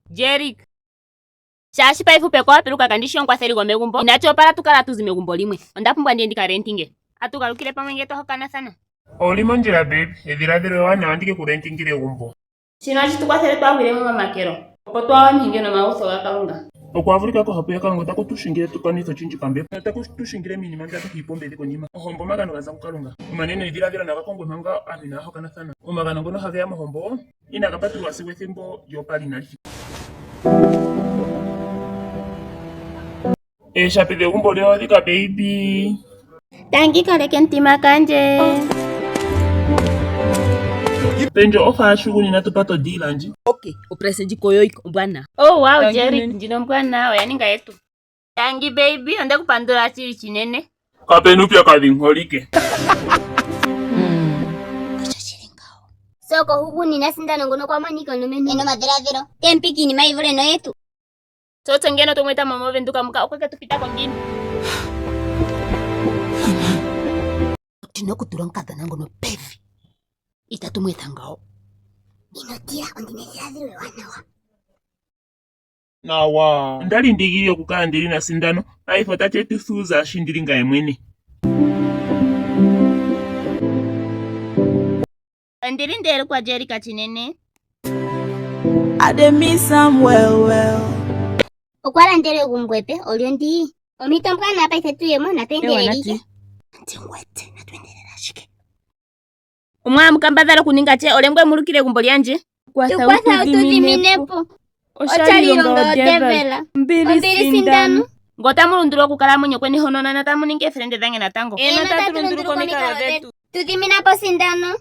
Jerick. Shaashi paife upeko wa piluka kandi shi omukwatheli gomegumbo. Inachi opala tu kala tu zi megumbo limwe. Onda pumbwa ndiye ndi ka rentinge. Atu galukile pamwe ngele twa hokanathana. Ouli mondjila babe, edhiladhilo ewanawa ndi ke ku rentingile egumbo. Shino ohashi tu kwathele twaa gwile momamakelo, opo twaa ompinge nomautho gaKalunga. Okwaavulika kohapu yaKalunga otaku tu shingile tu kanithe oshindji pambepo notaku tu shingile miinima mbyoka tuhi ipe ombedhi konima. Ohombo omagano ga za kuKalunga. Omanenedhiladhilo naga kongwe manga aantu inaaya hokanathana. Omagano ngono hage ya mohombo inaga patululwa sigo ethimbo lyo opala inali thika. Eeshapi dhegumbo lyoye odhika baby. Tangi kaleke mutima kandje. Pendje ofa yashugunina tu pata odiila ndji. Okay, oprese ndjika oyo ombwanawa. Oh wow, Jerry, ndjino ombwanawa oya ninga yetu. Tangi baby, onde ku pandula shili shinene. Kapena uupyakadhi ngholike. Osho shili ngawo. Soko hugunina sindano ngono kwa monika omulumentu ena omadhiladhilo tempika iinima yi vule noyetu. Tsotse ngeno to mweta mo movenduka muka okwe ke tu pita ko ngiini? Otu na okutula omukadhona ngono pevi. Itatu mu etha ngawo. Ino tila, ondi na edhiladhilo ewanawa. Nawa. Onda li ndi igilile okukala ndi li naSindano, paife otati etuthuuza shi ndi li ngaye mwene. Ondi li ndeelukwa Jerika chinene. I dey miss am well well. Okwa landele egumbo epe, olyo ndi. Ompito ombwanawa paife tu ye mo, natu endelele ihe. Ndi wete, natu endelele ashike. Omwa mukambadhala okuninga tye olye ngwe mu lukile egumbo lyandje. Tu kwatha u tu dhimine po. Oshali longa odevela. Ombili sindano. Ngo otamu lundulula okukalamwenyo kweni hono nana tamu ningi eefelende dhange natango. Eeno, otatu lunduluka omikalo dhetu. Tu dhimina po sindano.